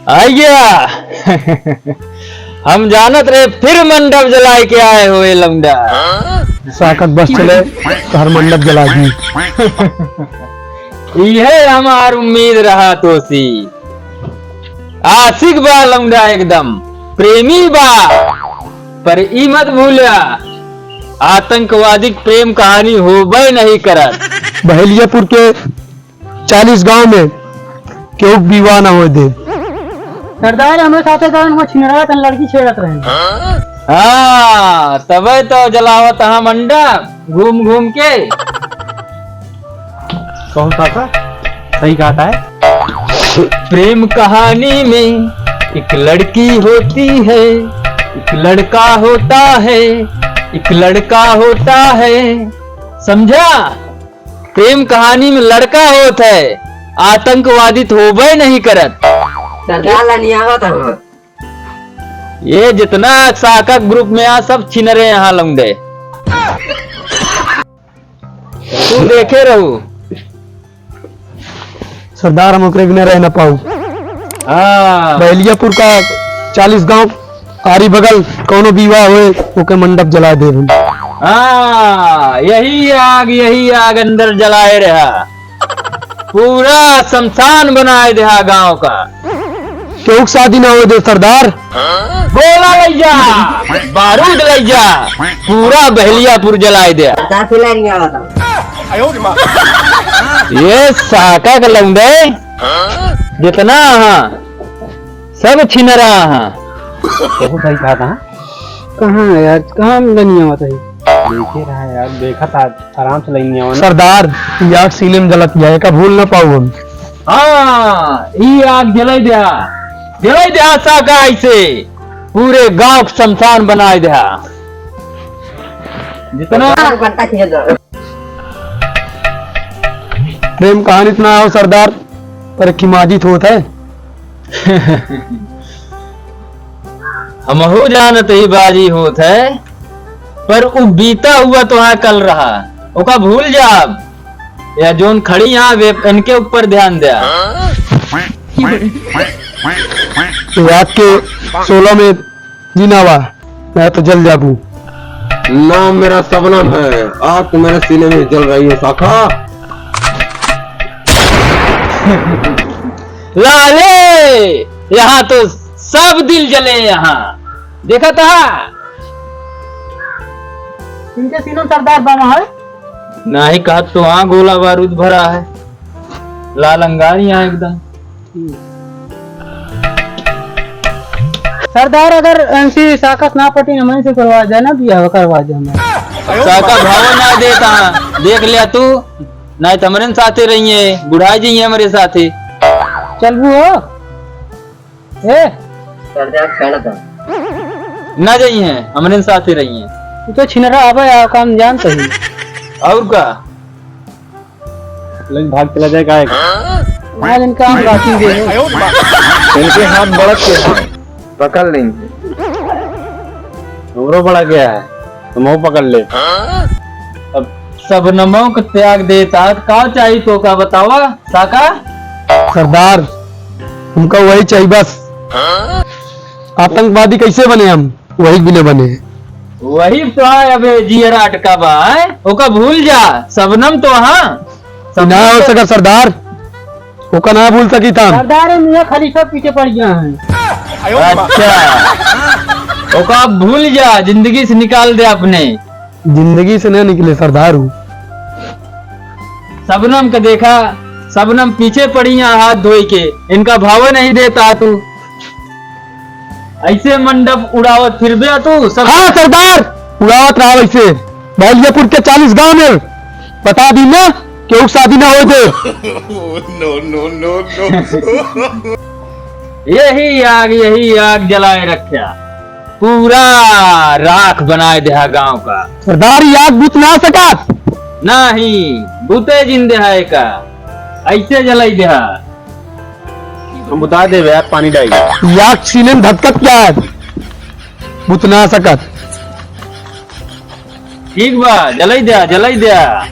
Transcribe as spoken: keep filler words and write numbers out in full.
आइया। हम जानत रहे फिर मंडप जलाए के आए हो ए लौंडा। साकत बस चले, तोहर मंडप जला दी। इहे हमार उम्मीद रहा तोसी। आशिक बा लौंडा एकदम, प्रेमी बा। पर ई मत भूल्या, आतंकवादी के प्रेम कहानी होबे नहीं करत। बहेलियापुर के चालीस गांव में केहू के विवाह ना होए दे। सरदार, हमरे साथे जवन हुआ छिनरा तन लड़की छेड़त रहे। हाँ, तबे तो जलावत हा मंडप घूम घूम के। कौन सा था? सही कहा था। प्रेम कहानी में एक लड़की होती है, एक लड़का होता है, एक लड़का होता है, समझा? प्रेम कहानी में लड़का होत है, आतंकवादी तो होबे नहीं करत। सरदार लनियावत हो। ये जितना साका ग्रुप में आ, सब छिनरे यहाँ लौंडे। तू देखे रहू। सरदार, हम ओकरे बिना रह ना पाऊ। हाँ। बहेलियापुर का चालीस गांव आरी बगल कौनो विवाह होए, ओके मंडप जला देब हम। हाँ, यही आग, यही आग अंदर जलाए रहा, पूरा शमशान बनाए देहा गांव का। केहू के शादी ना होए दे सरदार। गोला लइ जा, बारूद लइ जा, पूरा बहेलियापुर जलाए दे। पचास ही लाइन में आवता। ये साका के लौंडे जितना हाँ, सब छिनरा हाँ। बहुत सही कहा था। कहाँ है यार, कहाँ लनियावत है? देखे रहा यार, देखा था, आराम से लनियावत ना। सरदार, ई आग सीने में जलत जाए, का भूल ना पाऊ हम। हाँ, ई आग जलाई द्या, जलाई द्या साका ऐसे, पूरे गांव के शमशान बनाए द्या। जितना प्रेम कहानी इतना हो सरदार, पर किमाजित होत है। हमहू जानत ही बाजी होत है, पर उ बीता हुआ तो हाँ कल रहा, ओका भूल जाब। या जोन खड़ी यहाँ वे इनके ऊपर ध्यान द्या। रात के सोलह में जीना बा, नहीं तो जल जाबू। ना मेरा शबनम है, आग तो मेरे सीने में जल रही है साका। लाले, यहाँ तो सब दिल जले यहाँ। देखा था? इनके सीने में सरदार बना है? नाही कहत तो हाँ गोला बारूद भरा है। लाल अंगार यहाँ एकदम। सरदार, अगर एमसी साकस ना पटी, हमरे से करवा जाए ना, बियाह करवा जाए ना। साका भाव ना देता, देख लिया तू, नहीं तो हमरे साथे रहिए, बुढ़ा जाइए हमरे साथे। चलबू हो? ए? सरदार, खड़ा था। ना जाइए, हमरे साथे रहिए। तू तो छिनरा आवे, आ काम जानत ही। और का? लेकिन भाग चला जाए, काहे का? आज इनका हम राखी दे। इनके हाथ बड़क के हैं, पकड़ लेंगे। हमरो बड़ा गया है, हम वो पकड़ ले। अब सबनमो के त्याग देता, का चाही तो का बतावा, साका? सरदार, हमका वही चाहिए बस। आतंकवादी कैसे बने हम? वही बिना बने। वही तो है, अबे जियरा अटका बा, हैं? ओका भूल जा, सबनम तो हाँ। ना हो सका सरदार, ओका ना भूल सकी था। सरदार, ये मियाँ खलीफा पीछे पड़ गया है। अच्छा, ओका भूल जा, जिंदगी से निकाल दे अपने। जिंदगी से ना निकले सरदार हूँ। सबनम के देखा, सबनम पीछे पड़ी हैं हाथ धोई के, इनका भाव नहीं देता तू। ऐसे मंडप उड़ावत फिरबे तू सब। हाँ सरदार, उड़ावत रहा वैसे। बहेलियापुर के चालीस गांव में बता दी ना, केहू शादी ना होए दे। No, no, no, no। यही आग, यही आग जलाए रख्या। पूरा राख बनाए देहा गांव का। सरदार, ई आग बुत ना सकत। नाही, बुते जिन देहा एका। ऐसे जलाई देहा। हम बुता देबे यार, पानी डाल। ई आग सीने में धधकत क्या है? बुत ना सकत। ठीक बा, जलाई देहा, जलाई देहा।